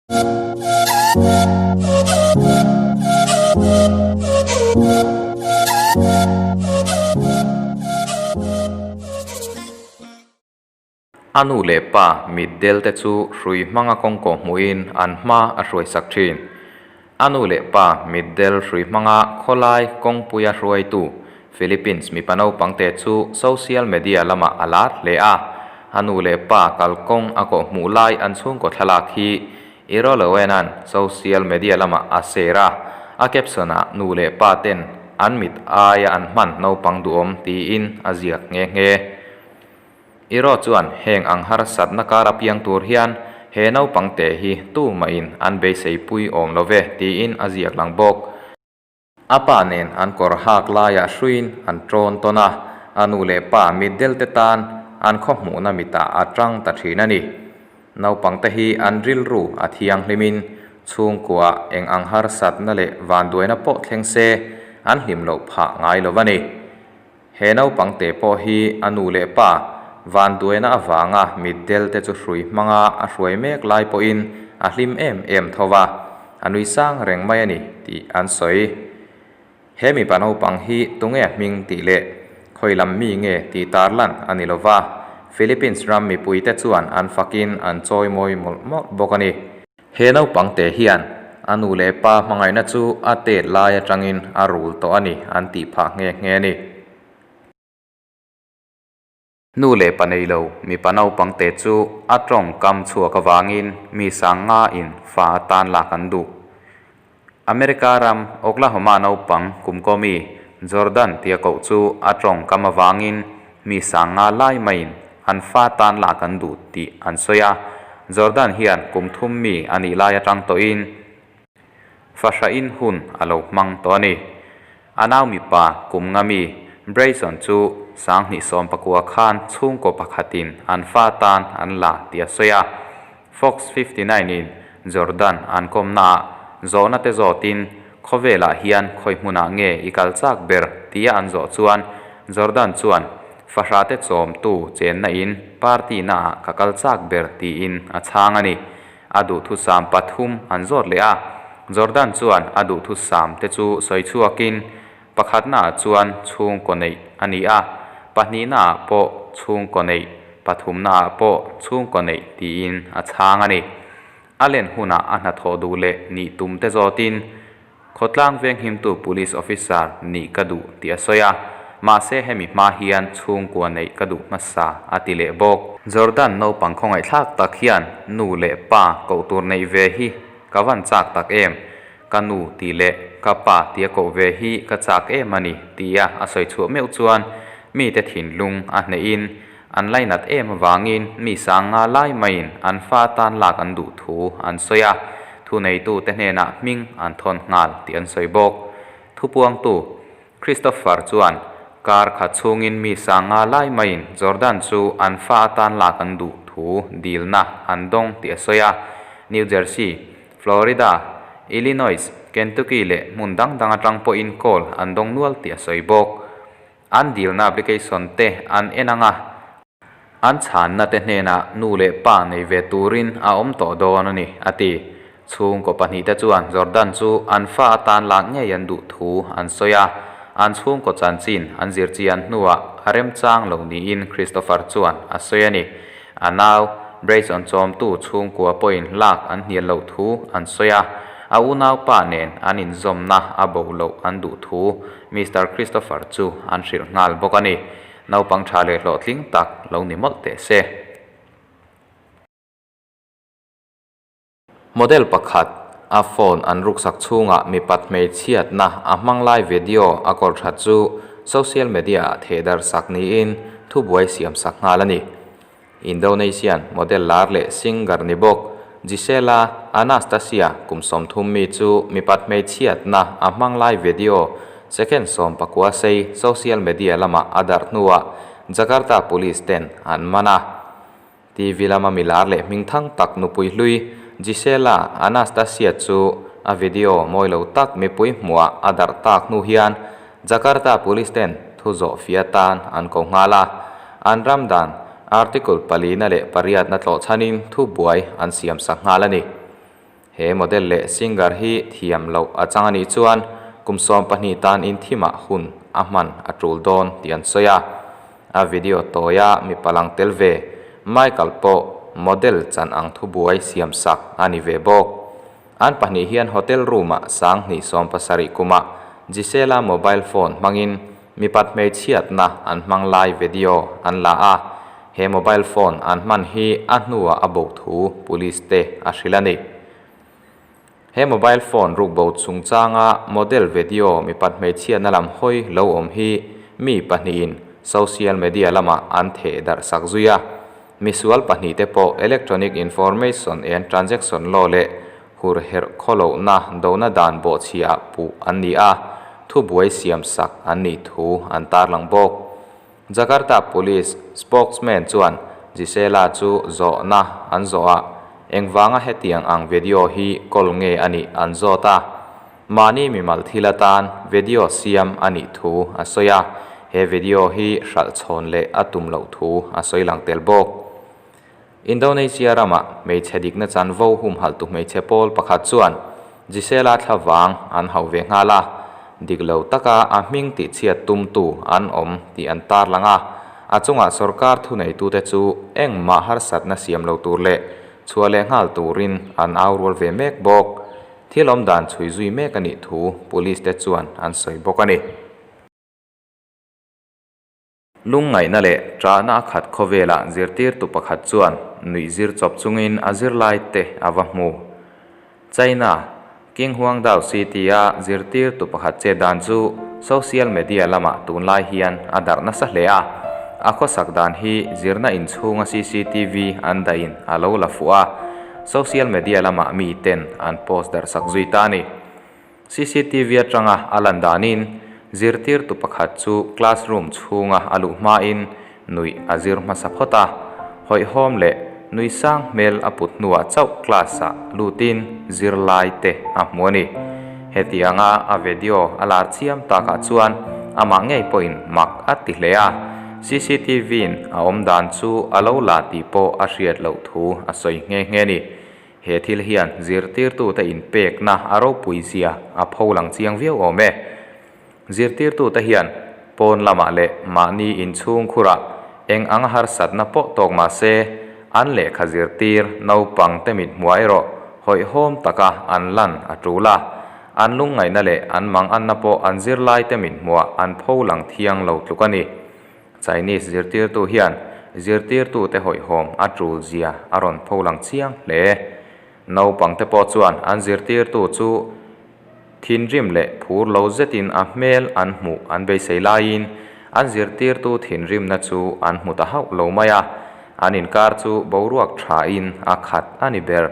A nu leh pa mitdel te chu hrui hmanga kawngkaw hmuhin an hma a hruaisak thin. A nu leh pa mitdel hrui hmanga khawlai kawngpuia hruaitu Philippines mipa naupangte chu social media lamah a lar hle a. A nu leh pa kalkawng a kawhhmuh lai an chhungkaw thlalak hi Iroloena'n social media lamah a share a, a caption-ah nu leh pa ten an mit aia an hman naupang duhawm tiin a ziak nghe nghe. Iro chuan heng ang harsatna kar a piang tur hian he naupang te hi tu mahin an beiseipui awm lo ve tiin a ziak lang bawk. A pa nen an kawr hak laiah hruiin an tawn tawn a, a nu leh pa mitdel te tan an khaw hmuhna mitah a tang ta thin a ni. Naupang te hi an rilru a thianghlimin chhungkua eng ang harsatna leh vanduaina pawh thleng se an hlim loh phah ngai lo a ni. He naupang te pawh hi a nu leh pa vanduaina avanga mitdel te chu hrui hmanga a hruai mek lai pawhin a hlim em em tho va, a nui sang reng mai a ni tih an sawi. He mipa naupang hi tunge a hming tih leh khawi lam mi nge tih tarlan a ni lo va, Philippines ram mipuite chuan an fakin an chawimawi mawlh mawlh bawk a ni. He naupang te hian a nu leh pa hmangaihna chu a tet lai atangin a rul tawh a ni an tih phah nghe nghe a ni. Nu leh pa nei lo mipa naupang te chu a tawngkam chhuak avangin mi sang ngain fa atan lak an duh. America ram Oklahoma naupang kumkawmi Jordan tia koh chu a tawngkam avangin Mi sanga lai maiin an fa tan lak an duh tih an sawi a, Jordan hian kum thum mi a nih lai atang tawhin fahrahin hun a lo hmang tawh a ni. A nau mipa kum nga mi Brayson chu 2019 khan chhungkaw pakhatin an fa tan an la tih a sawi a, Fox 59 in Jordan an kawmnaah zawhna te zawtin Khawvelah hian khawi hmunah nge i kal chak ber tia an zawh chuan Jordan chuan Fahrate chawmtu chenna in party naah ka kal chak ber tiin a chhang a ni. A duhthusam pathum an zawt leh a, Jordan chuan a duhthusam te chu sawi chhuakin pakhatnaah chuan chhungkaw neih a ni a, pahnihnaah pawh chhungkaw neih, pathumnaah pawh chhungkaw neih tiin a chhang a ni. A len hunah a hnathawh duh leh nih tum te zawtin khawtlang venghimtu Police Officer nih ka duh tih a sawi a, mahse hemi hma hian chhungkua neih ka duh hmasa a ti leh bawk. Jordan naupang khawngaihthlak tak hian nu leh pa koh tur neih ve hi ka van chak tak em, ka nu tih leh ka pa tia koh ve hi ka chak em a ni tia a sawi chhuah meuh chuan mite thinlung a hnehin An lainat em avangin mi sang nga lai maiin an fa tan lak an duh thu an sawi a, thuneitute hnenah hming an thawn nghal tih an sawi bawk. Thupuangtu Christopher chuan kar khat chhungin mi sang nga lai maiin Jordan chu an fa atan lak an duh thu dilna an dawng tih a sawi a, New Jersey, Florida, Illinois, Kentucky leh hmun dang dang atang pawhin call an dawng nual tih a sawi bawk. An dilna application te an en ang a, an chhanna te hnenah nu leh pa nei ve turin a awm tawh dawn a ni, a ti. Chhungkaw pahnihte chuan Jordan chu an fa atan lak ngei an duh thu an sawi a, an chhungkaw chanchin an zir chian hnuah a remchang lo niin Christopher chuan a sawi a ni. A nau, Brayson chawmtu chhungkua pawhin lak an hnial loh thu an sawi a, a unaupa nen an inzawmna a bo loh an duh thu Mister Christopher chu an hrilh nghal bawk a ni. Naupang tha leh hlawhtling tak lo ni mawlh teh se. Model pakhat, a phone an ruksak chhungah mipat hmeichhiatna a hmang lai video a kawr that chu social media ah thehdarh sak niin thubuai siam sak nghal a ni. Indonesian model lar leh singer ni bawk Gisela Anastasia kum 30 mi chu mipat hmeichhiatna a hmang lai video second 19 sei social media lamah a darh hnuah Jakarta police ten an man a. TV lama milar leh hming thang tak nupui hlui Gisela Anastasia chu a video mawi lo tak mipui hmuhah a darh tak hnu hian Jakarta Police ten thu zawh fia tan an ko nghal a. An ram dan article palina leh pariatna tlawh chhanin thu buai an siam sak nghal a ni. He model leh singer hi thiam loh a chang a nih chuan kum 12 tan in thimah hun a hman a tul dawn tih an sawi a. A video tawia mipa lang tel ve Michael pawh model chan ang thubuai siam sak a ni ve bawk. An pahnih hian hotel room-ah 2017 kumah Gisela mobile phone hmangin mipat hmeichhiatna an hmang lai video an la a, he mobile phone an hman hi a hnuah a bo thu police te a hrilh a ni. He mobile phone rukbo chungchanga model video mipat hmeichhiatna lam hawi lo awm hi mi pahnihin social media lamah an theh darh sak zui a. Misual pahnihte pawh Electronic Information and Transaction Law leh hurherh khawlohna dona dan bawhchhiah puh an ni a, thubuai siamsak an nih thu an tarlang bawk. Jakarta Police spokesman chuan Gisela chu zawhna an zawh a, engvanga hetiang ang video hi kawl nge a nih an zawt a. Mahni mimal thil atan video siam a nih thu a sawi a, he video hi hralh chhawn leh a tum loh thu a sawi lang tel bawk. Indonesia ramah hmeichhe dikna chanvo humhalhtu hmeichhe pawl pakhat chuan Gisela thlavang an hauh ve nghal a, dik lo taka a hming tihchhiat tumtu an awm tih an tarlang a, a chungah sorkar thuneitute chu engmah harsatna siam lo tur leh chhuah leh nghal turin an au rual ve mek bawk. Thil awm dan chhui zui mek a nih thu Police te chuan an sawi bawk a ni. Lungngaihna leh ṭahna a khat khawvelah zirtirtu pakhat chuan nuih zir chawp chungin a zirlai te a va hmu. China, Qinhuangdao City-a zirtirtu pakhat chet dan chu social media lamah tunlai hian a darh nasa hle a. A khawsak dan hi zirna inchhunga cctv an dahin a lo la fuh a. Social media lamah mi ten an post darh sak zui ta a ni. Cctv atanga a lan danin zirtirtu pakhat chu classroom chhunga a luh hmain nuih a zir hmasa phawt a, hawihhawm leh nui sang hmel a put hnuah chauh class-ah lutin zirlai te a hmu a ni. Heti anga a video a lar chiam takah chuan amah ngei pawhin mak a ti hle a, CCTV-in a awm dan chu a lo la tih pawh a hriat loh thu a sawi nghe nghe a ni. He thil hian zirtirtute inpekna a ropui zia a pho lang chiang viau awm e. Zirtirtute hian pawn lamah leh mahni inchhung khurah eng anga harsatna pawh tawk mah se, an lehkha zirtir naupangte mithmuah erawh hawihhawm taka an lan a tul a. An lungngaihna leh an manganna pawh an zirlaite mithmuah an pho lang thiang lo tluk a ni. Chinese zirtirtu hian zirtirtute hawihhawm a tul zia a rawn pho lang chiang hle. Naupangte pawh chuan an zirtirtu chu thinrim leh phur lo zetin a hmel an hmuh an beisei laiin an zirtirtu thinrimna chu an hmu ta hauh lo mai a, an inkar chu boruak thain a khat a ni ber.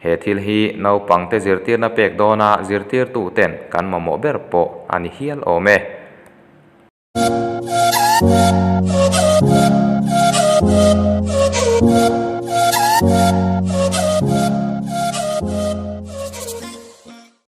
He thil hi naupangte zirtirna pek dawna zirtirtuten kan mamawh ber pawh a ni hial awm e.